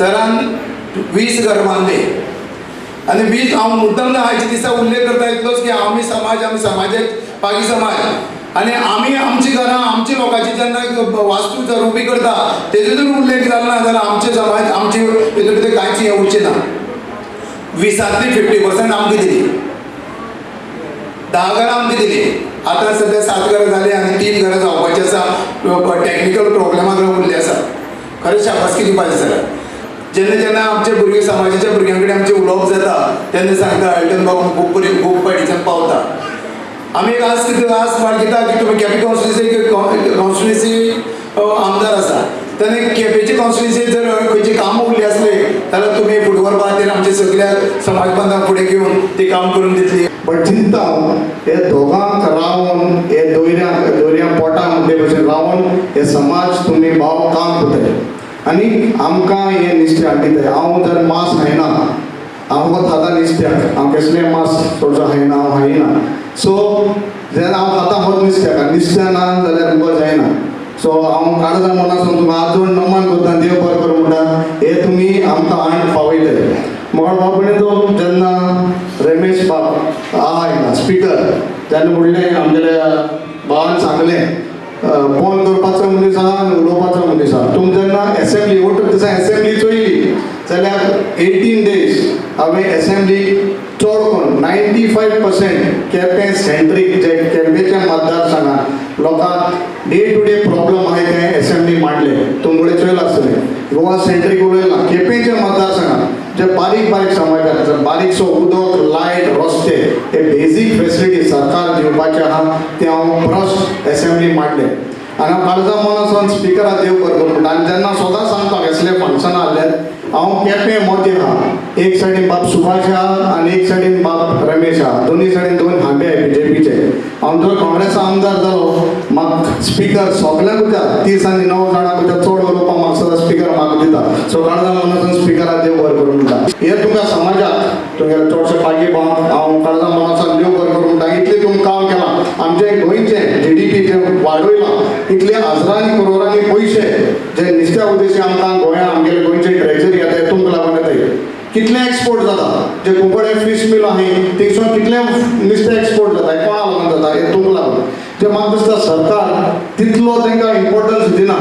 सरान 20 घरां बांदली आनी 20. हांव मुद्दम आयच्या दिसा उल्लेख करता इतलोच की आमी समाज, आमी समाजाक पागी समाज आनी आमी आमची घरां आमची लोकांची जेन्ना वास्तू जर उबी करता तेजो जर उल्लेख जालो ना जाल्यार आमचे समाज आमचे हितून भितर कांयच हें उरचें ना. 20तांतली 50% आमकां दिली, 10 घरां आमकां दिली. आतां सद्या 7 घरां जालीं आनी 3 घरां जावपाची आसा, टॅक्निकल प्रॉब्लेमाक लागून उरली आसा. खरेंच शाबासकी दिवपाची सर. जेन्ना जेन्ना आमचे भुरगे समाजाच्या भुरग्यां कडेन आमचें उलोवप जाता तेन्ना सांगता एल्टन बाबू खूब बरी खूब फाटीच्यान पावता. आमी एक आस आस बाळगिता की तुमी केपें कॉन्स्टिट्युन्सी कॉन्स्टिट्युन्सी आमदार आसा तेन्ना केपेंची कॉन्स्टिट्युन्सी जर खंयची कामां उरली आसली जाल्यार तुमी फुडें व्हरपा खातीर आमचे सगळ्या समाज बांधवांक फुडें घेवन ती काम करून दितली. बट चिंता हांव हे दोगांक रावन हे दोऱ्या दोऱ्या पोटा म्हणटे भशेन रावन हे समाज तुमी भाव काम करताय आनी आमकां हे निश्ठ्या दिताय. हांव जर मांस खायना, हांव फकत खाता नुस्त्याक, हांव कसलें मांस चडसो खायना, हांव खायना. सो जेन्ना हांव खाता फकत नुस्त्याक आनी नुस्त्या ना जाल्यार तुमकां जायना. सो हांव काळजा मनासून तुमकां हात जोडून नमन करता, देव बरें करूं म्हणटा, हे तुमी आमकां हाड पावयताय. मगो बाबणे तो जेन्ना रमेश बाब आहा स्पिकर तेन्ना म्हणलें आमगेल्या भावान सांगलें फोन करपाचो मनीस आहा आनी उलोवपाचो मनीस आहा. तुमी जेन्ना एसेंब्ली वट दिसा एसेंब्ली चोयली जाल्यार 18 डेज हांवें एसेंब्ली चड करून 95% केपें सेंट्रीक जे केपेंच्या मतदारसंघात लोकांक डे टू डे प्रॉब्लम आहाय ते एसेंब्ली मांडले. तुमगेले चोयलां आसतलें गोवा सेंट्रीक उलयलां. केपेंच्या मतदारसंघात जे बारीक बारीक समाज आसा, बारीकसो उदक, लायट, रस्ते हे बेजीक फेसिलिटी सरकार दिवपाचे आहा ते हांव प्रश्न एसेंब्ली मांडले. आनी हांव काळजा मनासून स्पिकराक देव बरें करूं म्हणटा. आनी जेन्ना सदां सांगता कसले फंक्शनां आहले हांव केपें मदीं आहा, एक सायडीन बाब सुभाष आहा आनी एक सायडीन बाब रमेश आहा, दोनूय सायडीन दोन खांबे आहाय बीजेपीचे. हांव जर काँग्रेसा आमदार जालो म्हाका स्पिकर सगल्यांक उरता 30 आनी 9 जाणांक उरता चड उलोवपाक म्हाका सदां स्पिकर म्हाका दिता. सो काळजा मनासून स्पिकराक देव बरें करूं म्हणटा. हे तुमकां समाजाक तुमगे चडशे पागी भाव हांव काळजा मनासून देव बरें करूं म्हणटा. इतलें तुमकां काम केलां, आमचें गोंयचें जीडीपी जें वाडयलां, इतले हजारांनी करोडांनी पयशे जे नुस्त्या उद्देशी आमकां गोंया आमगेले गोंयचे ट्रेजरी येता हे तुमकां लागून येताय. कितले एक्सपोर्ट जाता, जे कुंकळे फीश मिल आहे थंयसून कितले नुस्तें एक्सपोर्ट जाता, हे कोणा लागून जाता, हे तुमकां लागून. जे म्हाका दिसता सरकार तितलो तांकां इम्पोर्टन्स दिना.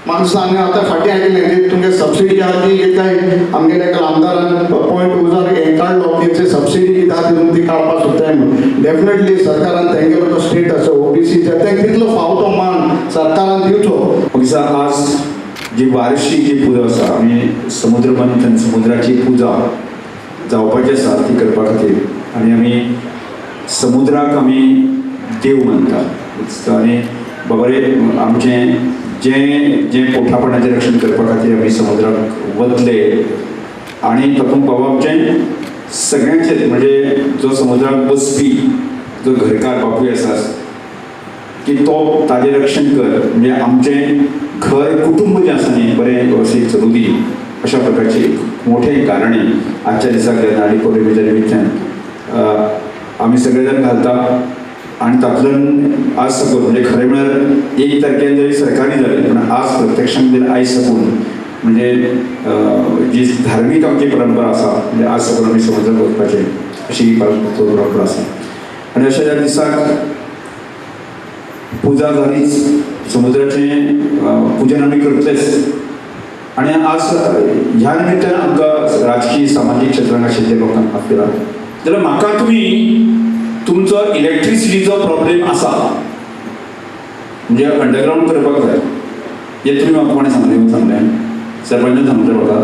म्हाका दिसता आनी आतां फाटीं आयकलें की तुमगे सबसिडी आहा ती कितें काय आमगेले एका आमदारान पॉयंट उजार हें काडलो की ते सबसिडी कितें आहा ती तुमी ती काडपाक सोदताय म्हणून. डेफिनेटली सरकारान तेंगेलो तो स्टेट आसा ओबीसीचे तेंकां तितलो फावो तो मान सरकारान दिवचो. दिसा आज जी वार्षिक जी पुजा आसा आमी समुद्र मंथन समुद्राची पुजा जावपाची आसा ती करपा खातीर आनी आमी समुद्राक आमी देव मानता आनी बाबा रे आमचें जें जें पोटापणाचें रक्षण करपा खातीर आमी समुद्राक वतले आनी तातूंत बाबा आमचें सगळ्यांचें म्हणजे जो समुद्राक बसपी जो घरकार बापूय आसा की तो ताजें रक्षण कर, म्हणजे आमचें घर कुटुंब जें आसा न्ही बरें वेवस्थीत चलूं दी अशा प्रकारची एक मोठें कारण आजच्या दिसाक नारळी पौर्णिमेच्या निमित्तान आमी सगळे जाण घालता. आनी तातूंतल्यान आज साकून म्हणजे खरें म्हळ्यार 1 तारखेर जरी सरकारी जालें पूण आज प्रत्यक्षान जर आयज साकून म्हणजे जी धार्मीक आमची परंपरा आसा म्हणजे आज साकून आमी समुद्राक वचपाचें अशी ही परंपरा आसा. आनी अशा ह्या दिसाक पुजा जालीच, समुद्राचें पुजन आमी करतलेच. आनी आज ह्या निमित्तान आमकां राजकीय सामाजीक क्षेत्रांत आशिल्ल्या लोकांक आपयला जाल्यार म्हाका तुमी तुमचो इलेक्ट्रिसिटीचो प्रॉब्लेम आसा म्हणजे अंडरग्रावंड करपाक जाय हें तुमी म्हाका कोणें सांगलें? सांगलें सरपंचान सांगलें म्हाका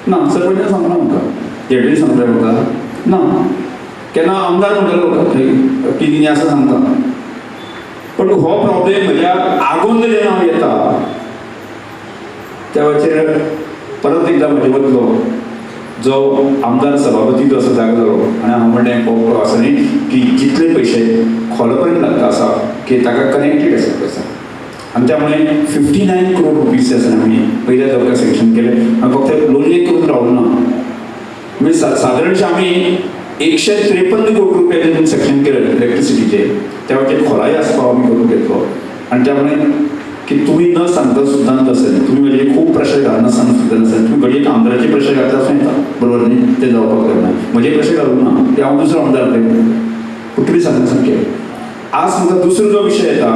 ना, सरपंचान सांगना म्हाका, जेडीन सांगलें म्हाका ना, केन्ना आमदार म्हणटालो म्हाका की कितें आसा सांगता. पण हो प्रॉब्लेम म्हज्या आगोंद जेन्ना हांव येता त्या वेळाचेर परत एकदां म्हजे वतलो जो आमदार सभापती जो आसा जागो जालो आनी हांव म्हणलें हो आसा न्ही की जितले पयशे खोलो पर्यंत लागता आसा की ताका कनेक्टेड आसा पयसा आनी त्यामुळे 59 करोड रुपीज आसा आमी पयल्या तालुक्याक सँक्शन केले. आनी फक्त लोलयें करून रावलो ना, म्हणजे सादारणशे आमी 153 कोटी रुपया तेतून सँक्शन केले इलेक्ट्रिसिटीचे, त्या वेळाचेर खोलाय आसपाव आमी करून घेतलो. आनी त्यामुळे की तुमी न सांगता सुद्दां नसत, तुमी म्हणजे खूब प्रेशर घालनासतना सुद्दां नसत, तुमी घडये आमदार आमदाराचे प्रेशर घातलं आसूं येता, बरोबर न्ही? तें जावपाक जायना. म्हजें प्रेशर घालूंक ना, तें हांव दुसरो आमदार तें पूण तुमी सांगता सामकें. आज म्हाका दुसरो जो विशय येता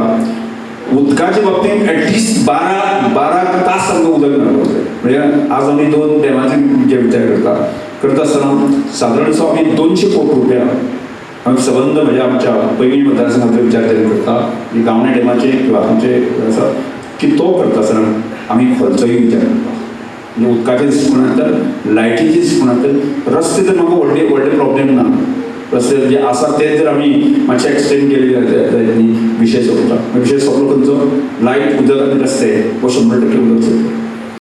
उदकाच्या बाबतींत, एटलिस्ट 12 12 तास आमकां उदक मेळपाक जाय. म्हणजे आज आमी दोन डॅमाचे जे विचार करता करता आसतना सादारणसो आमी 200 कोटी रुपया आमी सबंद म्हणजे आमच्या पैंगीण मतदारसंघाचो विचार जेन्ना करता, गावणे डॅमाचे किंवा आमचे आसा की तो करता आसतना आमी खर्चोय विचार करता. म्हणजे उदकाचे दृश्टिकोनांत तर, लायटीचे दृश्टिकोनांत तर, रस्ते तर म्हाका व्हडले व्हडले प्रॉब्लेम ना. रस्ते जे आसा ते जर आमी मातशे एक्सटेंड केले जाल्यार विशय सोंपता. विशय सोंपलो खंयचो? लायट, उदक आनी रस्ते हो 100% उदक सोंपता.